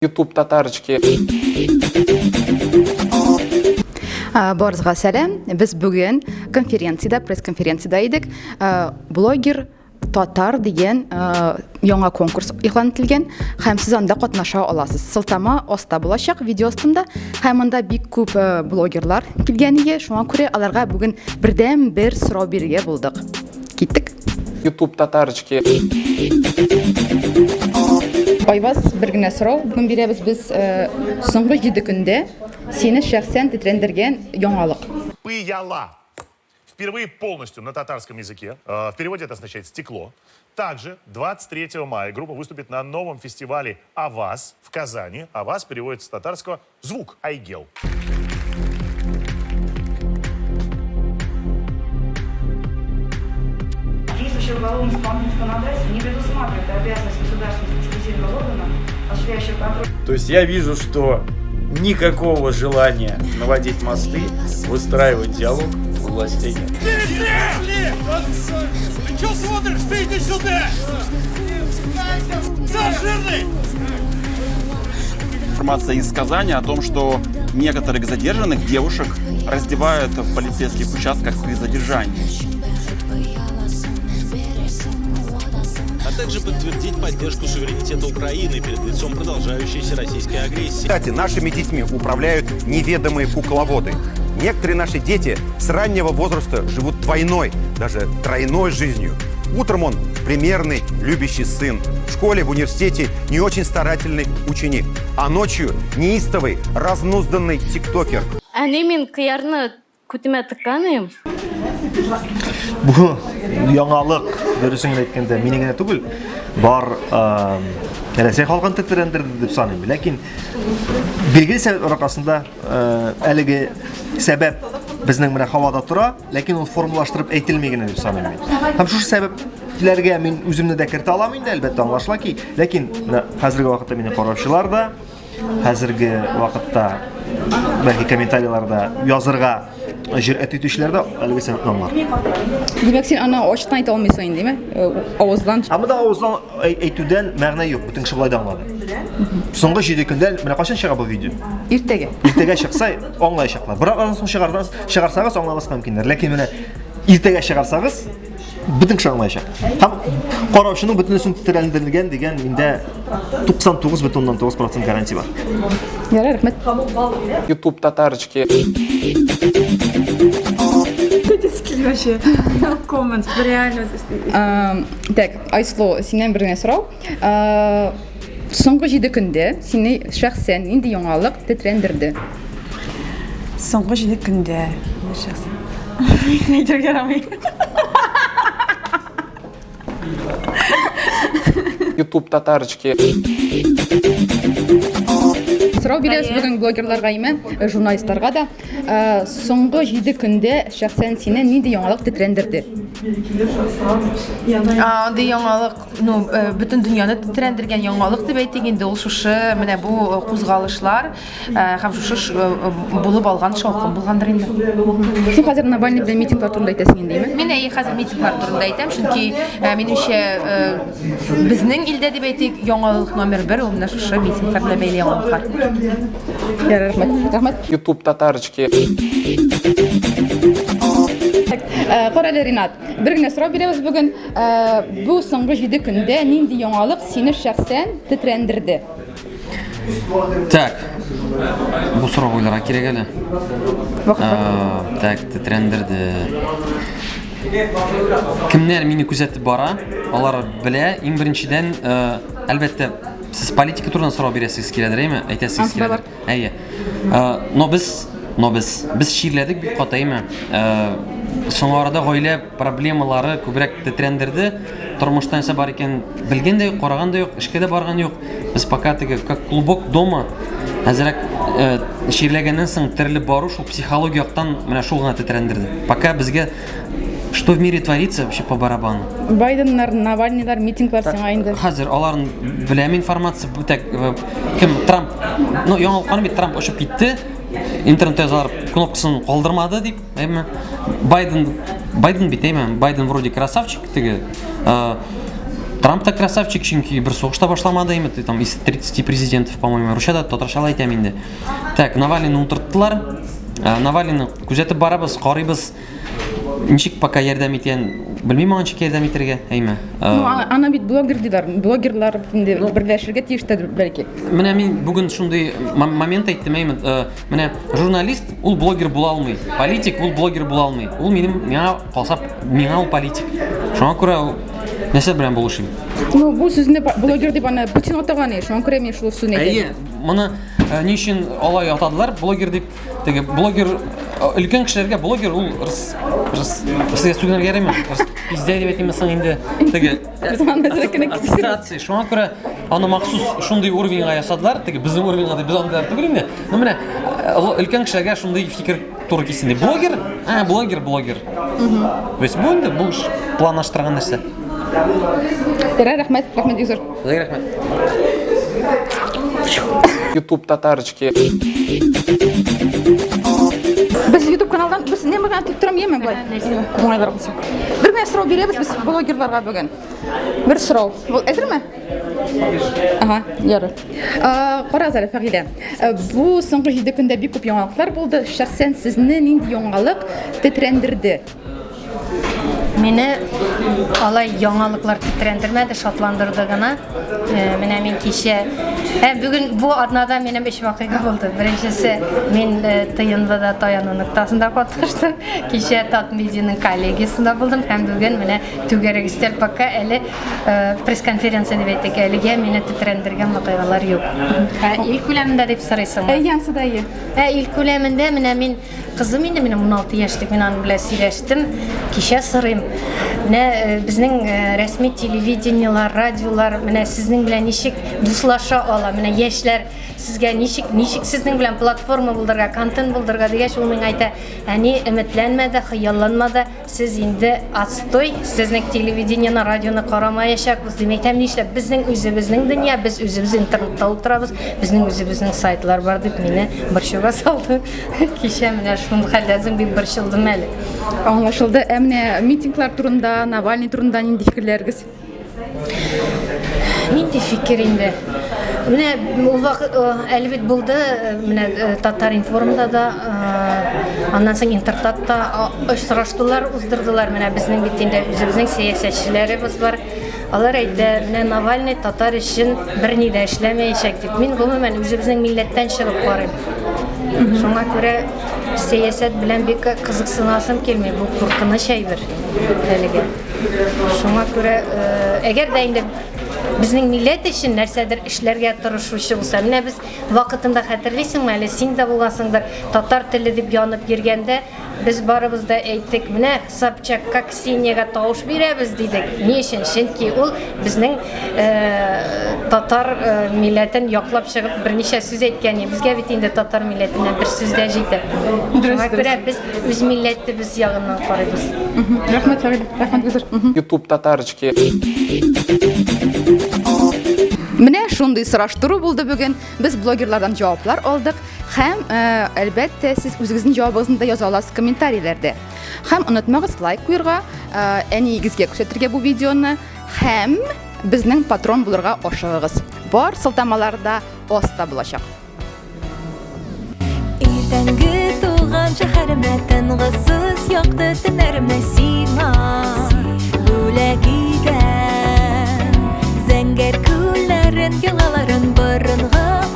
Ютуб татарочки. Барызга сәлам. Без бүген конференциядә, пресс-конференциядә идек. Блогер татар дигән яңа конкурс игълан ителгән һәм сез анда катнаша аласыз. Сылтама аста булачак, видео астында. Һәм монда бик күп блогерлар килгән иде. Шуңа күрә аларга бүген бердән бер сорау бирергә булдык. Киттек. Ютуб татарочки. Айваз, бер генә сорау бүген бирәбез без. Соңгы 7 көндә сине шәхсән тетрәндергән яңалык. Пыяла. Впервые полностью на татарском языке. В переводе это означает стекло. Также 23 мая группа выступит на новом фестивале «Аваз» в Казани. «Аваз» переводится с татарского «звук Айгел». Действующее уголовное исполнительное законодательство не предусматривает обязанность государственного специализированного органа, осуществляющего контроль. То есть я вижу, что никакого желания наводить мосты, выстраивать диалог у властей нет. Ты что смотришь? Ты иди сюда! Жирный! Информация из Казани о том, что некоторых задержанных девушек раздевают в полицейских участках при задержании. А также подтвердить поддержку суверенитета Украины перед лицом продолжающейся российской агрессии. Кстати, нашими детьми управляют неведомые кукловоды. Некоторые наши дети с раннего возраста живут двойной, даже тройной жизнью. Утром он примерный, любящий сын. В школе, в университете не очень старательный ученик. А ночью неистовый, разнузданный тиктокер. Әни, мин кыярны күтемә тыккан идем. Бу яңалык, дөресен генә әйткәндә, мине генә түгел, бар Рәсәй халкын тетрәндерде дип саныйм. Ләкин билгеле сәбәпләр аркасында әлеге сәбәп безнең менә һавада тора, ләкин ул формалаштырып әйтелми генә дип саныйм мин. Һәм шушы сәбәпләргә мин үземне дә кертә алам инде, әлбәттә, аңлашыла ки, ләкин менә хәзерге вакытта мине караучылар да, хәзерге вакытта бәлки комментарийларда язырга җөрьәт итүчеләр дә әлеге сәбәпне аңлар. Димәк, син аны ачыктан әйтә алмыйсың инде, димме? Авыздан. Ә монда авыздан әйтүдән мәгънә юк, бөтен кеше болай да аңлады. Соңгы 7 көндә, менә кайчан чыга бу видео? Иртәгә. Иртәгә чыкса, аңлаячаклар. Бераз аннан соң чыгардан, чыгарсагыз аңламаска мөмкиннәр. Ләкин менә иртәгә чыгарсагыз, бөтен кеше аңлаячак. Һәм караучының бөтенесен тетрәндерелгән дигән миндә 99,9% гарантия бар. Ярар, рәхмәт. Ютуб татарочки. Вообще, comments, реально. Так, Айсылу, синнән бер генә сорау. Соңгы 7 көндә сине шәхсән нинди яңалык тетрәндерде? Соңгы 7 көндә шәхсән. Әйтергә ярамый. Ютуб татарочки. Сорау бирәбез бүген блогерларга име, журналистларга да. Соңгы 7 көндә шәхсән сине нинди яңалык тетрәндерде? Андый яңалык, ну, бөтен дөньяны тетрәндергән яңалык дип әйтик инде, ул шушы менә бу кузгалышлар һәм шушы булып алган шаукым булгандыр инде. Син хәзер Навальный белән митинглар турында әйтәсең инде, әйеме? Мин әйе, хәзер митинглар турында әйтәм, чөнки минемчә безнең илдә дип әйтик, яңалык номер бер ул менә шушы митинглар белән бәйле яңалыклар. Ярар, рәхмәт. Рәхмәт. Ютуб татарочки. Кара әле, Ринат, бер генә сорау бирәбез бүген. Бу соңгы 7 көндә нинди яңалык сине шәхсән тетрәндерде? Так, бу сорау уйларга кирәк әле. Так, тетрәндерде. Кемнәр мине күзәтеп бара, алар белә. Иң беренчедән, әлбәттә, сез политика турында сорау бирәсегез киләдер, әйме? Әйтәсегез киләдер. Әйе. Но без, но без, без чирләдек бик каты, әйме? Соңгы арада гаилә проблемалары күбрәк тетрәндерде. Тормышта нәрсә бар икән белгән дә юк, караган да юк, эшкә дә барган юк. Без пока теге как клубок дома әзрәк чирләгәннән соң терелеп бару шул психология яктан менә шул гына тетрәндерде. Пока безгә что в мире творится вообще по барабану. Байденнар, Навальныйлар, митинглар сиңа инде. Хәзер аларын беләм информация, так, кем Трамп, ну яңалыкларны бит Трамп очып китте. Интернетта язалар, кнопкасын калдырмады дип, әйме. Байден, Байден бит, әйме, Байден вроде красавчик теге. Трамп та красавчик, чөнки бер сугыш та башламады инде, там из 30 президентов, по-моему, русча да, татарча да әйтәм инде. Так, Навальныйны утырттылар. Э, Навальныйны күзәтеп барабыз, карыйбыз. Ничек пока ярдәм иткән, белмим аңа ничек ярдәм итәргә, әйме. Э, Ну, аны бит блогер диләр. Блогерлар инде берләшергә тиеш тә бәлки. Менә мин бүген шундый момент әйттем, әйме. Э, менә журналист ул блогер була алмый, политик ул блогер була алмый. Ул минем миңа калса, миңа ул политик. Шуңа күрә нәрсә белән булышыйм? Ну, бу сүзне блогер дип аны Путин атаган, шуңа күрә мин шул сүзне әйтәм. Әйе, моны э, ни өчен алай атадылар блогер дип? Теге блогер э, өлкән кешеләргә блогер ул рыс рыс сезгә сүгенергә ярыймы? Рыс пиздә дип әйтимме соң инде? Теге ассоциация. Шуңа күрә аны махсус шундый уровеньга ясадылар. Теге безнең уровеньга дип без андыйлар түгел инде. Ну менә э, өлкән кешеләргә шундый фикер туры килсен дип. Блогер, а, блогер, блогер. То есть бу инде бу эш планлаштырган нәрсә. Рәхмәт, рәхмәт, Юзер. Сезгә рәхмәт. YouTube татарочки. Без YouTube каналдан без не генә тотып торам, яме болай. Уңайлырак булсын. Бер генә сорау бирәбез без блогерларга бүген. Бер сорау. Бу әзерме? Ага, ярый. Карагыз әле, Фәгыйлә. Бу соңгы 7 көндә бик күп яңалыклар булды. Шәхсән сезне нинди яңалык тетрәндерде? Мине алай яңалыклар тетрәндермәде, шатландырды гына. Э, менә мин кичә, ә бүген бу атнада минем өч вакыйга булды. Беренчесе, мин э, ТНВда таяну ноктасында катнаштым. Кичә Татмедианың коллегиясендә булдым һәм бүген менә түгәрәк өстәл пока әле э, пресс-конференция дип әйтик, әлегә мине тетрәндергән вакыйгалар юк. Ә ил күләмендә дип сорыйсыңмы? Әйе, ансы да әйе. Ә ил күләмендә менә мин Кызым инде минем 16 яшьлек, мин аның белән сөйләштем. Кичә сорыйм. Менә э, безнең э, рәсми телевидениелар, радиолар менә сезнең белән ничек дуслаша ала? Менә яшьләр сезгә ничек ничек сезнең белән платформа булдырырга, контент булдырырга дигәч, ул миңа әйтә, әни, өметләнмә дә, хыялланма да, Сез инде отстой, сезнең телевидениене, радионы карамаячакбыз, дим. Әйтәм, нишләп? Безнең үзебезнең дөнья, без үзебез интернетта утырабыз, безнең үзебезнең сайтлар бар, дип мине борчуга салды. Кичә менә шул хәлдән соң бик борчылдым әле. Аңлашылды. Ә менә митинглар турында, Навальный турында нинди фикерләрегез? Нинди фикер инде? Менә ул вакыт э, әле бит булды, э, менә э, Татар-информда да, аннан соң Интертатта очраштылар, уздырдылар. Менә безнең бит инде үзебезнең сәясәтчеләребез бар. Алар әйтә, менә Навальный татар өчен берни дә эшләмәячәк дип. Мин гомумән үзебезнең милләттән чыгып карыйм. Шуңа күрә сәясәт белән бик кызыксынасым килми. Бу куркыныч әйбер әлегә. Шуңа күрә, әгәр дә инде безнең милләт өчен нәрсәдер эшләргә тырышучы булса, менә без вакытында хәтерлисеңме әле, син дә булгансыңдыр, татар теле дип янып йөргәндә, без барыбыз да әйттек, менә Собчакка, Ксениягә тавыш бирәбез дидек. Ни өчен? Чөнки ул безнең татар милләтен яклап чыгып берничә сүз әйткән. Безгә бит инде татар милләтеннән бер сүз дә җитә. Шуңа күрә без үз милләтебез ягыннан карыйбыз. Рәхмәт, Фәридә. Рәхмәт, Гүзәл. YouTube татарочки. Менә шундый сораштыру булды бүген. Без блогерлардан җаваплар алдык һәм, э, әлбәттә, сез үзегезнең җавабыгызны да яза аласыз комментарийләрдә. Һәм онытмагыз лайк куярга, э, әниегезгә күрсәтергә бу видеоны һәм безнең патрон булырга ашыгыгыз. Бар сылтамалар да аста булачак. Иртәнге туган шәһәремә тынгысыз якты төннәремне сиңа бүләк итәм. Зәңгәр күлләрен, елгаларын борынгы